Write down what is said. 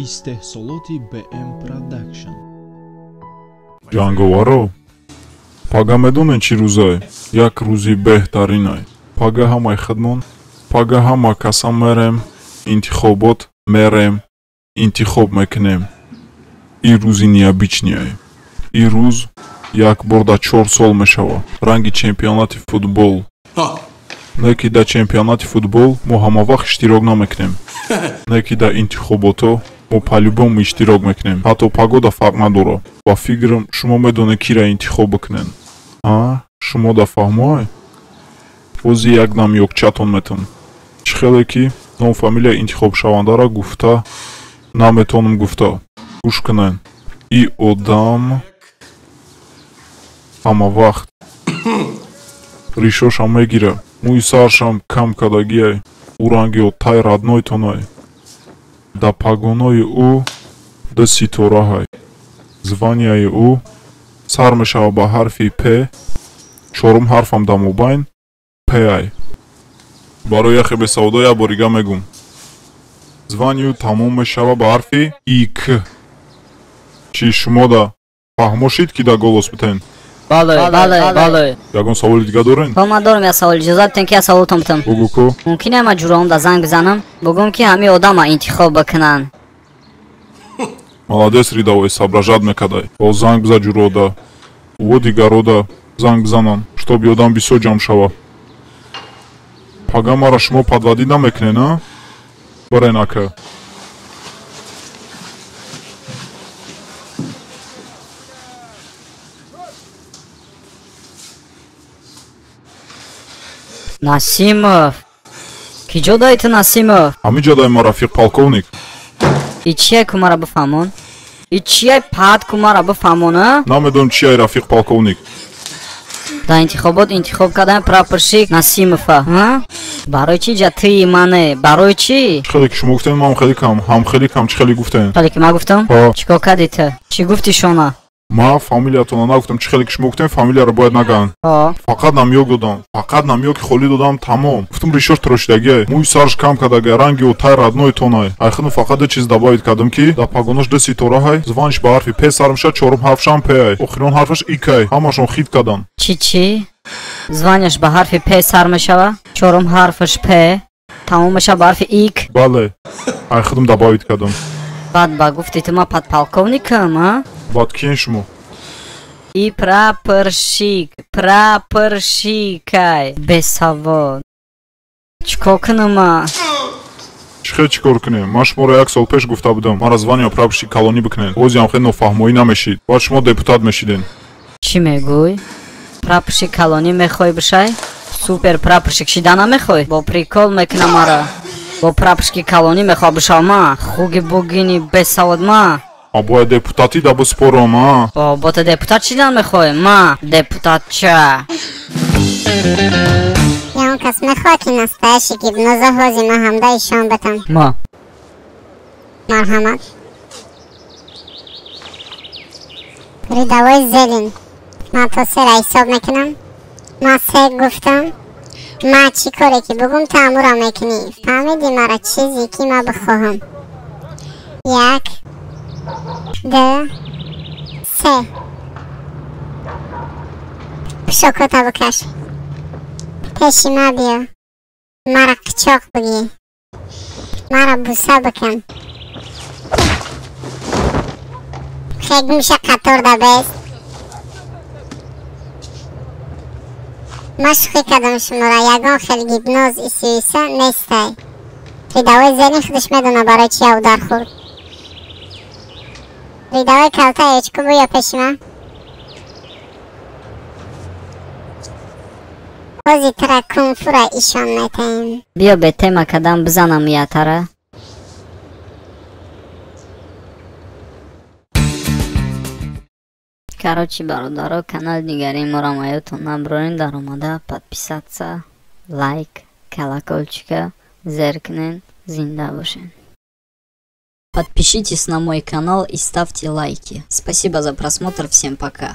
Истеҳсолоти БМ Продакшн. Ҷанговаро, пага медонед, чӣ рӯзае? Як рӯзи беҳтаринай. Пага ҳамаи худмон, пага ҳама каса мерем интихобот, мерем интихоб мекунем. Ин рӯзи необычный ай. Ин рӯз як бор дар 4 сол мешавад, ранги чемпионати футбол. Не ки дар чемпионати футбол мо ҳамавақт иштирок намекунем, не ки дар интихоботҳо мо по-любому иштирок мекунем, ҳатто погода фарқ надорад. Ба фикрам, шумо медонед, кира интихоб бикунед. А шумо да фаҳмоай? Бози як намёкчатон метон. Чӣ хеле ки ном, фамилияи интихобшавандаро гуфта наметонам, гуфта гӯш кунед: и одам ҳамавақт ришошам мегира, мӯи саршам кам кардагиай, ӯ ранги оттай родной тонай, дар погонои ӯ ду ситораҳай, звания и ӯ сар мешавад ба ҳарфи П, чорум ҳарфам дар мобайн П ай. Барои яхе бесаводо як борига мегум: звания ю тамом мешавад ба ҳарфи ик. Чӣ, шумо да фаҳмо шид, ки да голос битен? Бале, бале, бале. Ягон саволи дига дорен? Ҳо, ман дорам як савол. Иҷозат битен, ки як саволтон битам? Бугӯ ку. Мумкин ман ҷураомда занг бизанам, бугӯм, ки ҳамин одама интихоб бикунанд? Молодец, рядовой, соображать мекардай. Бо занг биза ҷурода, ӯ дигарода занг бизананд, чтобы одам бисёр ҷамъ шава. Пага мара шумо подводить намекунен, а? Барен, ака. Насимов, ки ҷо даи ту, Насимов? Ҳамин ҷо дай ма, рафиқ полковник. И чия, ку мара бифаҳмон? И чияй паҳат, ку мара бифаҳмон, а? Намедонам чияй, рафиқ полковник. Дар интихобот интихоб кардан прапорщик Насимова, а? Барои чӣ ҷа тии мане, барои чӣ? Чӣ хеле ки шумо гуфтем, ман хеле кам ҳам хеле кам, чӣ хеле гуфтем? Хеле ки ман гуфтам? Ҳо. Чӣ кор кардӣ ту? Чӣ гуфти шона? Ма фамилиятона нагуфтам. Чӣ хеле ки шумо гуфтем, фамилияро бояд нагӯянд. Фақат намёк додам, фақат намёки холӣ додам, тамом. Гуфтам, ришош тирошидагиай, мӯи сарш кам кардагиай, ранги ӯ родной тонай. Айхудам фақат ду чиз добавить кардам, ки дар погонош ду ситораҳай, звания ш ба ҳарфи П сар мешавад, чорум ҳарфшам П ай, охирон ҳарфаш икай. Ҳамашон хит карданд. Чӣ, чӣ? Звания ш ба ҳарфи П сар мешава, чорум ҳарфаш П, тамом мешава ба ҳарфи ик? Бале, айхудам добавить кардам. Баъд ба гуфти ту ман подполковникам, а? Баъд киен шумо? И прапорщик, прапорщикай, бесавод. Чӣ кор кунам ма? Чӣ хел чӣ кор кунем? Ман шуморо як сол пеш гуфта будам, мара звания прапорщик калонӣ бикунед, бозиам хел нофаҳмоӣ намешид, баъд шумо депутат мешиден. Чӣ мегӯй? Прапорщик калонӣ мехоҳӣ бишай? Супер прапорщик шида намехоҳӣ? Бо прикол мекунам мара. Бо прапорщики калонӣ мехоҳ бишав ма, хуги бугини бесавод ма. Ма бояд депутатӣ да биспорам, а? Бо бо ту депутат шидан мехоҳӣ ма, депутатча. Ягон кас мехоҳад, ки настоящий гипноза ҳози ма ҳамда ишон битам? Ма. Марҳамат. Рядовой Зелин, ман то сера ҳисоб мекунам. Ман се гуфтам, ма чӣ коре ки бугум, ту ҳамуро мекунӣ. Фаҳмиди мара? Чизе ки ма бихоҳам. Як, ду, се. Пӯшокота бикаш, пеши ма биё, мара қичоқ бигӣ, мара буса бикун. Хе, гумша, қатор да бест. Ма шӯхӣ кардам шуморо, ягон хел гипноз исюиса нестай. Рядовой Зелин худаш медона, барои чи удар хӯрд. Рядовой Калтаевич, ку буё пеши ман. Ҳози тура кунфура ишон метаҳем. Биё, бетема кадам бизанам ятара. Короче, бародаро, канали дигари моро маётон набурорен, даромада подписаться, лайк, колокольчика зер кунен. Зинда бошен. Подпишитесь на мой канал и ставьте лайки. Спасибо за просмотр, всем пока.